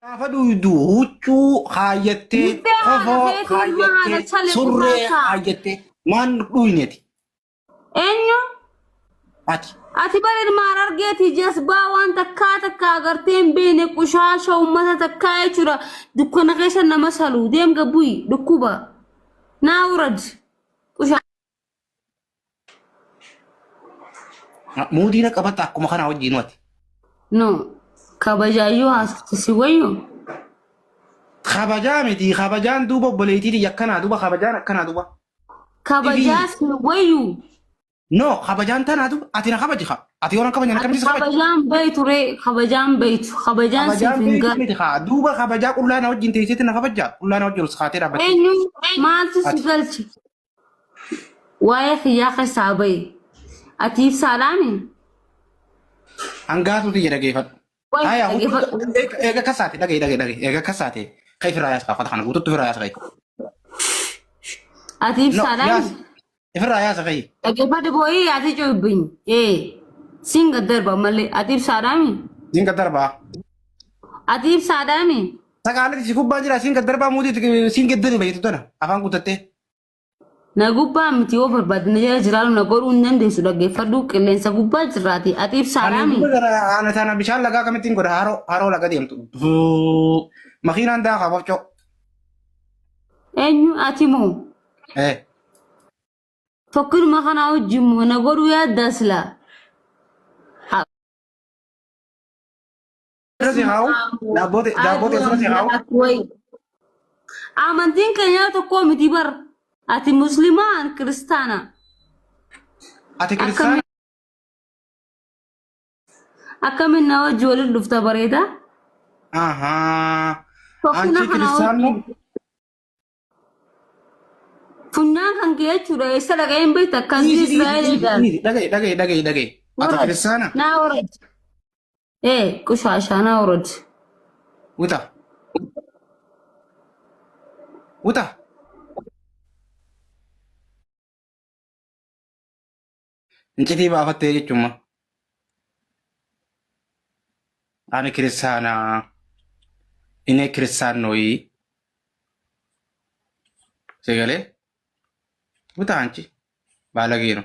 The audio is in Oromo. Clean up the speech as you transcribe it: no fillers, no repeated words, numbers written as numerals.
Gaafa dhuydu huccuu kaayyattee, Guddee haadha kofoo keetii ilma haadha kaayyattee, chale surree qushaashaa. kaayyattee maan dhuyneeti Eenyu? ati. Ati bara ilma harargeeti jasbaa waan takkaa takkaa agartee hin beekne qushaasha uummata takkaa jechuudha. Dukkana keessa nama salu deem gabbuyi dhukkuba. Naa urad. Qushaa. Muudii na qabatta akkuma kanaa wajjin ati. No. Kabajaayyuu haasofte si wayyu. Kabajaa miti kabajaan duuba obboleettii tiyya akkanaa duuba kabajaan akkanaa duuba. Kabajaa si wayyu. No kabajaan tanaa duuba ati na kabaji kaa ati yoo na kabajaan Ati akkamitti si kabaji. kabajaan baytu ree kabajaan baytu kabajaan siif Kabajaan hin beektu galu. miti kaa duuba kabajaa qullaa na wajjin teesseetti na kabajaa qullaa na wajjin ol kaatee dhaabbatte. Eenyu maaltu si Ati. galche? Waa'ee kiyyaa keessaa bahi. Ati ibsaadhaami? Hangaatu tiyya dhageeffadhu. Wayi Haya, dhageeffadhu. eega kasaate dhaga'i dhaga'i dhaga'i eega kasaate kai firraa yaas kaafata kana guututti firraa yaas kai. Ati No, ibsaadhaami? yaas ifirraa yaasa kai. Dhageeffadhu boo'ii ati cuubbin. Ee siin gad darba malee ati ibsaadhaami? Siin gad darbaa. Ati ibsaadhaami? Sagaalati si gubbaa jira siin gad darbaa muudii siin gad darba jettu tana afaan guuttattee. Na gubbaa miti yoo barbaadde na jala jiraatu na godhuu hin dandeessu dhaggeeffadhu qilleensa gubbaa jirraati ati Ani ibsaadhaami? gubba gara ana tana bishaan lagaa kamittiin godha haroo haroo laga deemtu. Makiinaan daakaa bofcoo. Eenyu ati moo? Eh. Tokkinuma kanaa wajjin moo na godhuu yaaddaa silaa? Irra si haa'u daabboo daabboo teessuma si haa'u. Amantiin keenya tokko miti bar. Ati muslimaa an kiristaana. Ati kiristaana. Akkamiin na wajji waliin dhufta bareeda? Ahaa. Tokkina Anchi kana kiristaanno. wajjin. Funyaan kan kee jechuudha eessa dhaqee hin beektu akkas Dhiisi dhiisi Israa'el dhiisi ilaali. dhiisi dhaga'i dhaga'i dhaga'i dhaga'i. Ati Warad. kiristaana. Naa warad. Ee qushaashaa naa warad. Wuta. Wuta. Incitii baafattee jechuun ani kiristaana. Inni kiristaannooyi. Sagalee. Wuta anchi. Baalageenu.